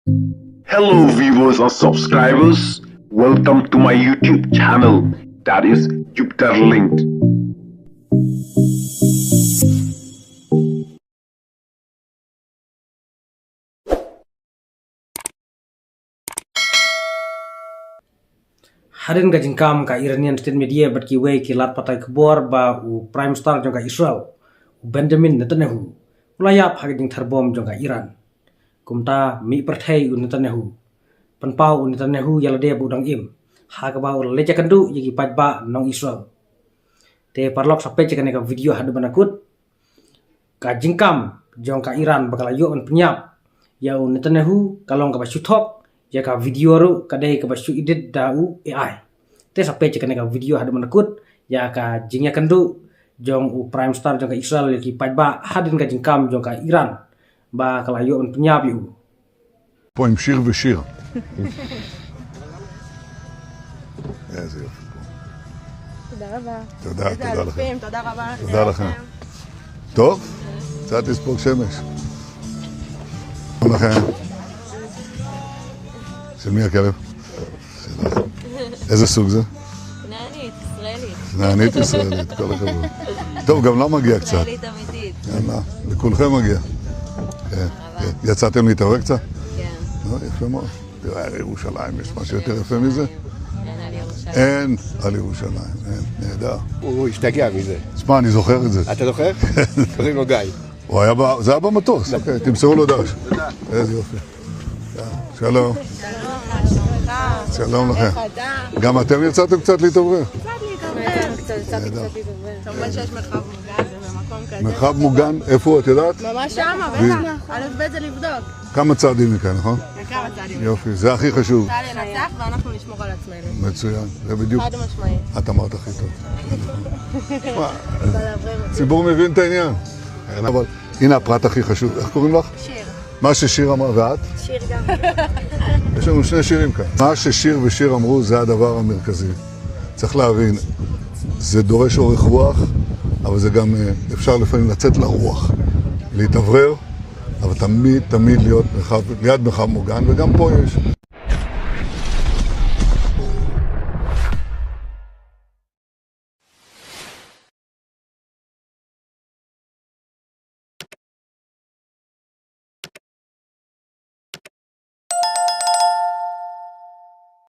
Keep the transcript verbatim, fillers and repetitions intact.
Hello, viewers and subscribers. Welcome to my YouTube channel, that is Jupiter Linked. Hadien ka jingkam, ka Iranian State Media bad kiwei ki lad pathai khubor ba u Prime Minister jong ka Israel, u Benjamin Netanyahu, u la ïap ha ka jingthar bom jong ka Iran. Kumta mih pyrthei u Netanyahu. Pynpaw u Netanyahu ïa lade ba u dang im, ha kaba u la leit ïakynduh ïa ki paidbah nong Israel. Te paralok, sa peit ïa kane ka video haduh ban da kut. Ka jingkam jong ka Iran ba ka la ïoh ban pynïap ïa u Netanyahu ka long kaba shu thok, ïa ka video ruh ka dei kaba shu edit da u A I. Te sa peit ïa kane ka video haduh ban da kut, ïa ka jingïakynduh jong u Prime Minister jong ka Israel ïa ki paidbah hadien ka jingkam jong ka Iran ba ka la ïoh ban pynïap ïa u. פה עם שיר ושיר. איזה יופי. תודה רבה. תודה, איזה תודה לכם. אלופים, תודה רבה. תודה לכם. טוב, קצת לספוג שמש. שלום לכם. של מי הכלב? איזה סוג זה? כנענית, ישראלית. כנענית ישראלית, כל הכבוד. טוב, גם לה מגיע קצת. ישראלית אמיתית. יאללה, לכולכם מגיע. כן, כן. יצאתם להתעורר קצת? כן. אה, יפה מאוד. תראה, על ירושלים, יש משהו יותר יפה מזה? אין על ירושלים. אין על ירושלים, אין, נהדר. הוא השתגע מזה. שמע, אני זוכר את זה. אתה זוכר? קוראים לו גיא. הוא היה ב... זה היה במטוס. אוקיי, תמסרו לו ד"ש. תודה. איזה יופי. שלום. שלום, מה שלומך? שלום לכם. איך אתה? גם אתם יצאתם קצת להתאוורר? קצת להתאוורר. קצת, יצאתי נהדר. קצת להתאוורר. כמובן שיש מרחב מוגן במקום כזה. מרחב מוגן, איפה את יודעת? ממש שמה, ו- בטח. א' ב' זה לבדוק. כמה צעדים מכאן, נכון? כמה צעדים. יופי, זה הכי חשוב. צה"ל ינצח ואנחנו נשמור על עצמנו. מצוין, זה בדיוק. חד משמעית. את אמרת הכי טוב. תשמע, הציבור מבין את העניין. אבל הנה הפרט הכי חשוב, איך קוראים לך? שיר. מה ששיר אמרה, ואת? שיר גם. יש לנו שני שירים כאן. מה ששיר ושיר אמרו, זה הדבר המרכזי. צריך להבין, זה דורש אורך רוח, אבל זה גם, אה, אפשר לפעמים לצאת לרוח, להתאוורר, אבל תמיד, תמיד להיות מרחב, ליד מרחב מוגן, וגם פה יש.